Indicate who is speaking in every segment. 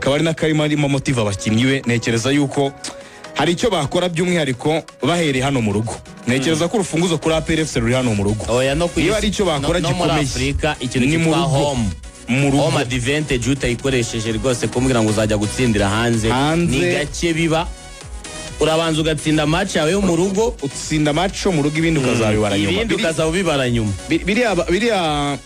Speaker 1: Akaba ari n'akarimo arimo motiva abakinnyi be. Ntekereza yuko hari icyo bakora, by'umwihariko bahereye hano mu rugo. Ntekereza ko urufunguzo kuri APR FC ruri hano mu rugo.
Speaker 2: Oya, no ku
Speaker 1: Niba
Speaker 2: isi-
Speaker 1: ari icyo bakora
Speaker 2: no muri
Speaker 1: gikomeye,
Speaker 2: Afurika ikintu
Speaker 1: ni mu
Speaker 2: cyitwa
Speaker 1: rugo.
Speaker 2: home
Speaker 1: Mu rugo.
Speaker 2: Home advantage utayikoresheje rwose, kumbwira ngo uzajya gutsindira hanze,
Speaker 1: Hanze.
Speaker 2: ni gake biba. Urabanza ugatsinda match yawe yo mu rugo.
Speaker 1: Utsinda match yo mu rugo, ibindi ukazabibara nyuma.
Speaker 2: Ibindi ukazaba ubibara nyuma.
Speaker 1: Biriya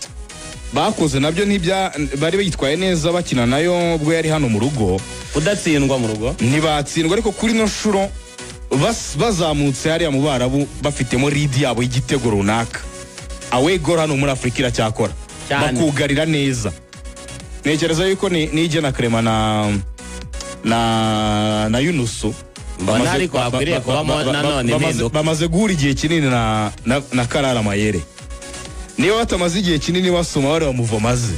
Speaker 1: bakoze nabyo ntibya bari bitwaye neza bakina nayo ubwo yari hano mu rugo.
Speaker 2: Udatsindwa mu rugo.
Speaker 1: Ntibatsindwa, ariko kuri ino nshuro bazamutse hariya mu Barabu bafitemo lead yabo y'igitego runaka. Away goal hano muri Afurika iracyakora.
Speaker 2: Cyane.
Speaker 1: Bakugarira neza. Ntekereza yuko ni Niyigena Clement na Yunusu
Speaker 2: Mbona ariko hakwiriye kubamo nanone impinduka.
Speaker 1: Bamaze guhura igihe kinini na Karara Mayere. Niba batamaze igihe kinini basoma, bareba muvomaze,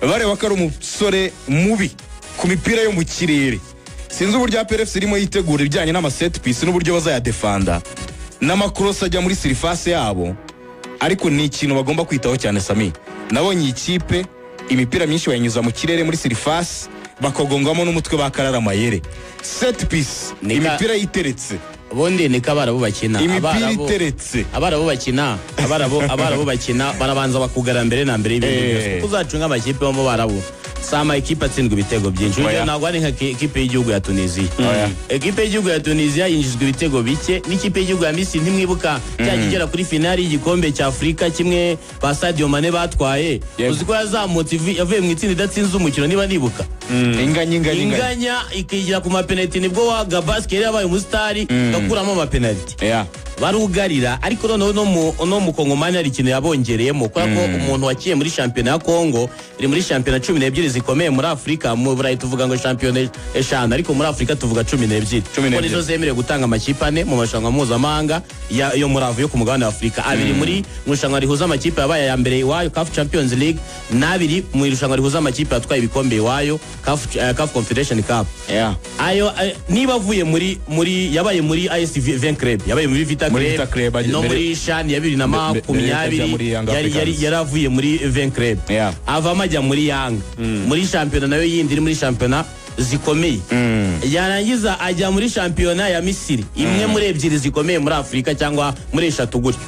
Speaker 1: bareba ko ari umusore mubi ku mipira yo mu kirere. Sinzi uburyo APR FC irimo yitegura ibijyanye n'ama set piece n'uburyo bazayadefanda n'ama cross ajya muri surface yabo, ariko ni ikintu bagomba kwitaho cyane. Sami, nabonye iyi kipe imipira myinshi bayinyuza mu kirere muri surface, bakagongamo n'umutwe ba Karara Mayere. Set piece, imipira yiteretse.
Speaker 2: Ubundi niko Abarabu bakina.
Speaker 1: Imipira iteretse.
Speaker 2: Abarabu bakina barabanza bakugara mbere na mbere y'ibindi byose, kuko uzacunga amakipe yo mu Barabu si ama ekipe atsindwa ibitego byinshi.
Speaker 1: Oya.
Speaker 2: Urugero, ntabwo ari nka ekipe y'igihugu ya Tunisia.
Speaker 1: Oya.
Speaker 2: Ekipe y'igihugu ya Tunisia yinjizwa ibitego bike n'ikipe y'igihugu ya Misiri. Ntimwibuka cya kigera kuri finali y'igikombe cya Afurika kimwe ba Sadio Mane batwaye?
Speaker 1: Yego.
Speaker 2: Uzi ko yazamutse yavuye mu itsinda idatsinze umukino, niba nibuka?
Speaker 1: Inganya, inganya, inganya.
Speaker 2: Inganya, ikigira ku mapenaliti, nibwo wa Gabaski yari yabaye umusitari, gakuramo amapenaliti. Barugarira, ariko noneho no mu Kongomani hari ikintu yabongereyemo, kubera ko umuntu wakiye muri shampiyona ya Kongo, iri muri shampiyona 12 zikomeye muri Afurika. Mu Burayi tuvuga ngo shampiyona eshanu, ariko muri Afurika tuvuga 12,
Speaker 1: 12.
Speaker 2: kuko nizo zemerewe gutanga amakipe ane mu marushanwa mpuzamahanga yo muri yo ku mugabane wa Afurika: abiri muri mu irushanwa rihuza amakipe yabaye aya mbere iwayo, CAF Champions League, n'abiri mu irushanwa rihuza amakipe yatwaye ibikombe iwayo, CAF Confederation Cup. Ayo niba avuye muri yabaye muri AS V Club, yabaye muri Vita
Speaker 1: Muri
Speaker 2: Club,
Speaker 1: Vita Club,
Speaker 2: no muri CHAN ya bibiri na
Speaker 1: mbere yuko ajya
Speaker 2: makumyabiri
Speaker 1: muri Young
Speaker 2: yari
Speaker 1: Africans.
Speaker 2: Yaravuye muri V Club, avamo ajya muri Yanga, muri shampiyona nayo yindi iri muri shampiyona zikomeye. Yarangiza ajya muri shampiyona ya Misiri, imwe muri ebyiri zikomeye muri Afurika cyangwa muri eshatu gutyo.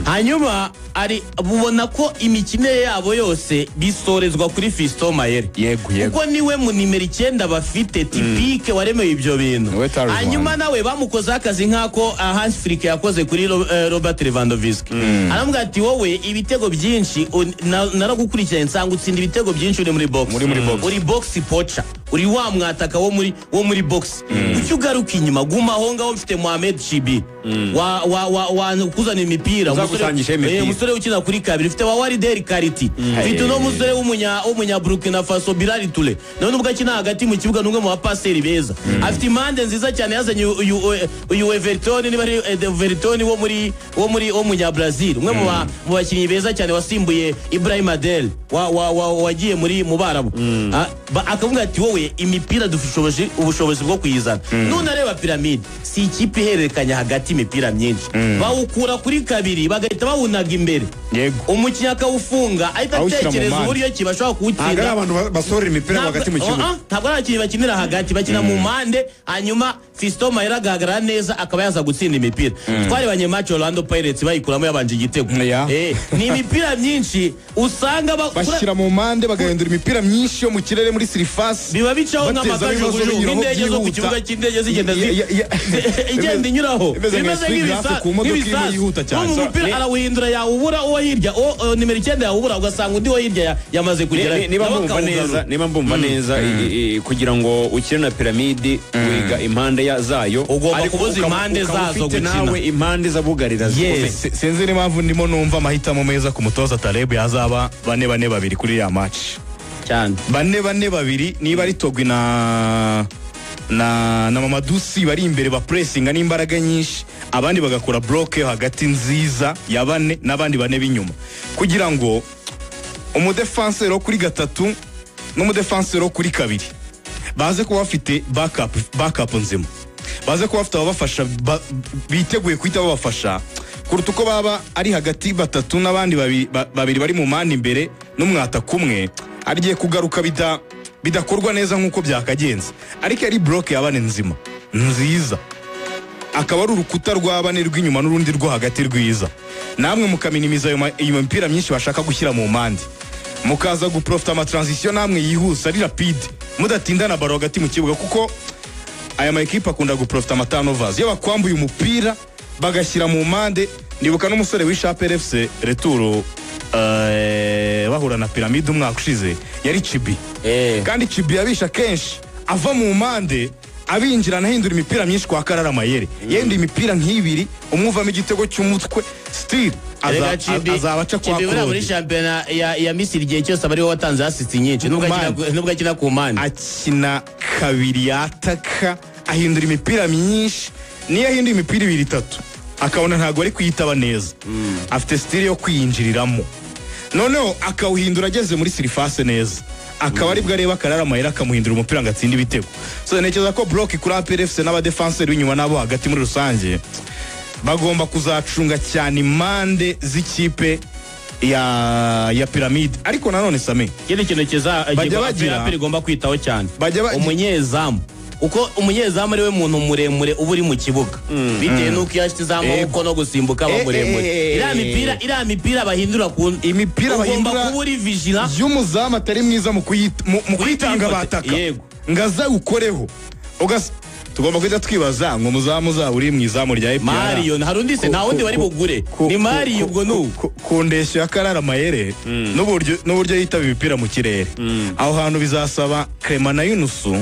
Speaker 2: Hanyuma ari ubona ko imikinire yabo yose bisorezwa kuri Fiston Mayere,
Speaker 1: Yego, yego.
Speaker 2: kuko niwe mu nimero 9 bafite typique waremewe ibyo bintu.
Speaker 1: Niwe talisman.
Speaker 2: Hanyuma nawe bamukozeho akazi nk'ako Hans Flick yakoze kuri Robert Lewandowski. Aramubwira ati: "Wowe ibitego byinshi naragukurikiranye nsanga utsinda ibitego byinshi uri muri box."
Speaker 1: Muri box.
Speaker 2: Uri box poacher, uri wa mwataka wo muri box. Kuki ugaruka inyuma? Guma aho ngaho, mfite Mohamed Chibi wa kuzana imipira.
Speaker 3: Uzagusangisha imipira.
Speaker 2: Umusore ukina kuri kabiri, ufite wa Walid Kariti, mfite uno musore w'umunya Burkina Faso Bilal Toure, nawe nubwo akina hagati mu kibuga ni umwe mu bapaseri beza. Afite impande nziza cyane, yazanye uyu Everton, niba ari Everton wo muri wo munya Brazil, umwe mu bakinnyi beza cyane wasimbuye Ibrahim Adel wagiye muri mu Barabu. Akavuga ati: "Wowe imipira dufite ubushobozi bwo kuyizana." Nunareba Pyramide, si ikipe ihererekanya hagati imipira myinshi. Bawukura kuri kabiri bagahita bawunaga imbere, umukinnyi akawufunga, ahita
Speaker 1: Awushyira mu
Speaker 2: atekereza
Speaker 1: mpande.
Speaker 2: uburyo ki bashobora
Speaker 3: Ntabwo ari
Speaker 2: kuwutsinda.
Speaker 3: abantu basohora imipira hagati mu kibuga.
Speaker 2: Ntabwo ari abakinnyi bakinira hagati, bakina mu mpande. Hanyuma Fiston Mayele agahagarara neza, akaba yaza gutsinda imipira. Twarebanye match Orlando Pirates bayikuramo yabanje igitego. Ni imipira myinshi usanga
Speaker 1: Bashyira mu mpande, bagahindura imipira myinshi yo mu kirere muri surface.
Speaker 2: Biba bicaho
Speaker 1: Bateza ibibazo,
Speaker 2: nk'amakajugujugu,
Speaker 1: binyuraho
Speaker 2: nk'indege zo ku
Speaker 1: byihuta.
Speaker 2: kibuga cy'indege zigenda igenda inyuraho.
Speaker 1: Imeze nka
Speaker 2: Bimeze
Speaker 1: essuie-glace ku modoka irimo
Speaker 2: nk'ibisasu.
Speaker 1: yihuta cyane.
Speaker 2: N'ubu umupira arawuhindura, yawubura uwo hirya, uwo nimero 9 yawubura, ugasanga undi wo hirya yamaze kugera.
Speaker 3: Niba
Speaker 2: Nawe
Speaker 3: mbumva
Speaker 2: akawugarura.
Speaker 3: neza, niba mbumva neza, kugira ngo ukine na Piramide wiga impande zayo.
Speaker 2: Ugomba
Speaker 3: Ariko
Speaker 2: kubuza impande
Speaker 3: ukaba
Speaker 2: zazo
Speaker 3: ufite
Speaker 2: gukina.
Speaker 3: nawe impande z'abugarira zikomeye.
Speaker 1: Sinzi n'impamvu ndimo numva amahitamo meza ku mutoza Taleb yazaba 4-4-2 kuri ya match.
Speaker 2: Cyane.
Speaker 1: 4-4-2, niba ari Togwi na Mamadusi bari imbere bapressinga n'imbaraga nyinshi, abandi bagakora block yo hagati nziza ya bane n'abandi bane b'inyuma, kugira ngo umudefanseri wo kuri gatatu n'umudefanseri wo kuri kabiri baze kuba bafite backup nzima, baze kuba bafite ababafasha biteguye guhita babafasha, kuruta uko baba ari hagati batatu n'abandi babiri bari mu mpande imbere n'umwataka umwe agiye kugaruka bida. bidakorwa neza nk'uko byakagenze, ariko ari bloc ya bane nzima nziza, akaba ari urukuta rwa bane rw'inyuma n'urundi rwo hagati rwiza, namwe mukaminimiza iyo mipira myinshi bashaka gushyira mu mpande, mukaza guprofita amatransition namwe yihuse ari rapide, mudatindana ballon hagati mu kibuga, kuko aya ma ekipe akunda guprofita amaturnovers iyo bakwambuye umupira bagashyira mu mpande. Ndibuka n'umusore w'ishe APR FC retour, bahura na Pyramide umwaka ushize, yari Chibi. Kandi Chibi yabisha kenshi ava mu mpande abinjira, anahindura imipira myinshi kwa Karara Mayere. Yahinduye imipira nk'ibiri, umwe uvamo igitego cy'umutwe, still
Speaker 2: Erega Chibi,
Speaker 1: azabaca kwa
Speaker 2: Chibi buriya muri
Speaker 1: Claude.
Speaker 2: shampiyona ya Misiri igihe cyose aba ariwe watanze assist nyinshi, nubwo akina ku mpande.
Speaker 1: Akina kabiri yataka, ahindura imipira myinshi. Niyo ahinduye imipira ibiri itatu akabona ntabwo ari kuyitaba neza, afite style yo kwiyinjiriramo, noneho akawuhindura ageze muri surface neza, akaba aribwo areba Karara Mayera akamuhindura umupira ngo atsinde ibitego. So ntekereza ko bloc kuri APR FC n'abadefanseri b'inyuma n'abo hagati muri rusange bagomba kuzacunga cyane impande z'ikipe ya Pyramide. Ariko nanone Same,
Speaker 2: Ikindi kintu kiza
Speaker 1: Bajya bagira-
Speaker 2: APR igomba kwitaho cyane,
Speaker 1: Bajya
Speaker 2: umunyezamu, uko umunyezamu ari we muntu muremure uba uri mu kibuga, bitewe n'uko iyo ashyizeho amaboko no gusimbuka aba muremure. Iriya mipira bahindura ku
Speaker 1: Imipira
Speaker 2: ugomba
Speaker 1: bahindura
Speaker 2: kuba uri vigilant.
Speaker 1: Y'umuzamu atari mwiza mu kuyitanga bataka
Speaker 2: Yego.
Speaker 1: ngo aze awukoreho. Tugomba guhita twibaza ngo umuzamu uzaba uri mu izamu rya APR
Speaker 2: Mario, hari undi se? Nta wundi bari bugure, ni Mario ubwo nubu.
Speaker 1: Ku ndeshyo ya Karara Mayere n'uburyo yitaba imipira mu kirere, aho hantu bizasaba Clement na Yunusu,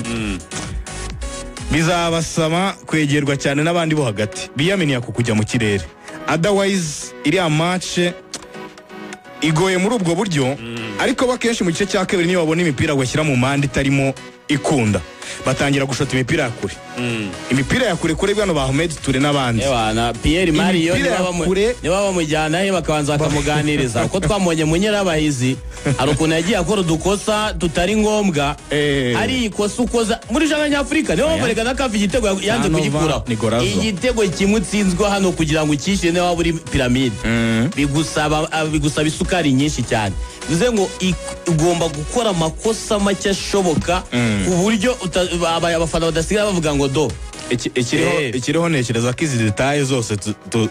Speaker 1: bizabasaba kwegerwa cyane n'abandi bo hagati biyaminiya ku kujya mu kirere. Otherwise iriya match igoye muri ubwo buryo. Ariko bo akenshi mu gice cya kabiri niyo babona imipira bashyira mu mpande itarimo ikunda, batangira gushota imipira ya kure, imipira ya kure kure bano ba Ahmed Toure n'abandi.
Speaker 2: Ewana Pierre Mario,
Speaker 1: Imipira ya kure.
Speaker 2: Niba bamujyana he bakabanza bakamuganiriza, uko twamubonye mu Nyirabahizi, hari ukuntu yagiye akora udukosa tutari ngombwa. Ari ikosa ukoza muri jana nyafurika, niyo mpamvu reka na kafi igitego yanze
Speaker 1: Nova
Speaker 2: kugikuraho.
Speaker 1: ni Gorazo.
Speaker 2: Igitego kimwe utsinzwe hano, kugira ngo ukishyure niba waba uri Pyramide, bigusaba isukari nyinshi cyane. Bivuze ngo ugomba gukora amakosa make ashoboka ku buryo abafana badasigara bavuga ngo do.
Speaker 1: Ikiriho ntekereza ko izi détails zose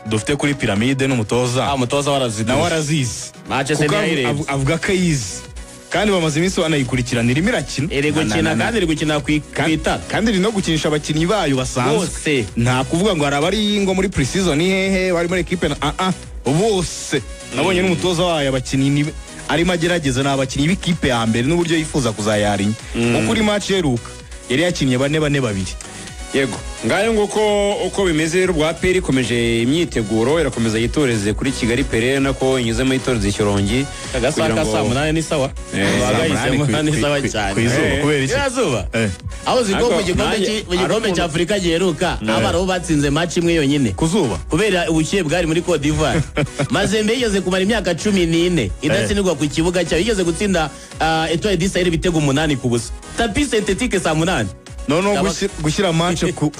Speaker 1: dufite kuri Pyramide n'umutoza
Speaker 2: Ah, umutoza waraziduye.
Speaker 1: nawe arazizi.
Speaker 2: Match se
Speaker 1: Kuko
Speaker 2: ntiyayirebye.
Speaker 1: avuga ko ayizi kandi bamaze iminsi banayikurikirana, irimo irakina.
Speaker 2: Iri gukina kandi iri gukina ku itara.
Speaker 1: Kandi iri no gukinisha abakinnyi bayo basanzwe.
Speaker 2: Bose.
Speaker 1: Nta kuvuga ngo hari abari ngo muri pre-season hehe bari muri equipe na ah ah, bose nabonye n'umutoza wayo abakinnyi arimo agerageza ni abakinnyi b'ikipe ya mbere n'uburyo yifuza kuzayarinya, kuko uri match iheruka yari yakinnye bane bane babiri.
Speaker 3: Yego, ngayo nguko uko bimeze rero. Ubwa APR ikomeje imyiteguro, irakomeza yitoreze kuri Kigali Pele, nako inyuzemo yitoreze Shyorongi.
Speaker 2: Agasaha ka saa munani ni sawa.
Speaker 1: Saa munani
Speaker 2: Bagahisemo ni sawa cyane.
Speaker 1: ku izuba kubera iki?
Speaker 2: Irazuba. Aho uzi ko
Speaker 3: Ariko
Speaker 2: mu gikombe mu gikombe cya Afurika giheruka Abarabu batsinze match imwe yonyine
Speaker 1: Ku zuba.
Speaker 2: kubera ubushyuhe bwari muri Cote d'Ivoire. Mazembe yigeze kumara imyaka 14 idatsindirwa ku kibuga cyayo, yigeze gutsinda Etoile du Sahel ibitego 8-0, tapis synthétique, saa munani.
Speaker 1: Noneho gushyira match ku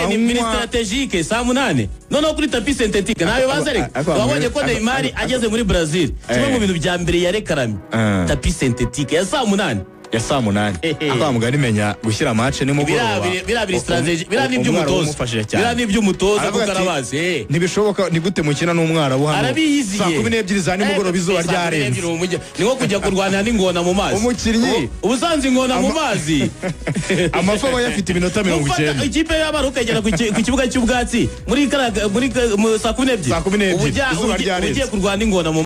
Speaker 2: Ni
Speaker 1: manywa.
Speaker 2: stratégique, saa munani, noneho kuri tapis synthétique ntayo baza. Reka wabonye ko Neymar ageze muri Brazil, kimwe mu bintu bya mbere yarekaramye, tapis synthétique ya saa munani.
Speaker 1: Ya saa munani. Ariko mugani menya gushyira match nimugoroba.
Speaker 2: Biriya biri stratégie, biriya ni
Speaker 1: Umwarabu
Speaker 2: iby'umutoza.
Speaker 1: umufashije cyane.
Speaker 2: Biriya ni iby'umutoza
Speaker 1: Aravuga
Speaker 2: kuko
Speaker 1: ati,
Speaker 2: arabazi.
Speaker 1: Ntibishoboka, ni gute mukina n'umwarabu hano
Speaker 2: Arabiyiziye.
Speaker 1: saa 12 za nimugoroba izuba
Speaker 2: Saa kumi
Speaker 1: ryarenze?
Speaker 2: n'ebyiri mu mujyi. Ni nko kujya kurwanira n'ingona mu mazi.
Speaker 1: Umukinnyi.
Speaker 2: Ubusanzwe ingona mu mazi
Speaker 1: Amafi aba yafite iminota mirongo
Speaker 2: Gufata
Speaker 1: icyenda.
Speaker 2: ikipe y'abana ukagera ku kibuga cy'ubwatsi muri saa 12.
Speaker 1: Saa 12,
Speaker 2: Uba
Speaker 1: izuba ryarenze.
Speaker 2: ugiye kurwana n'ingona mu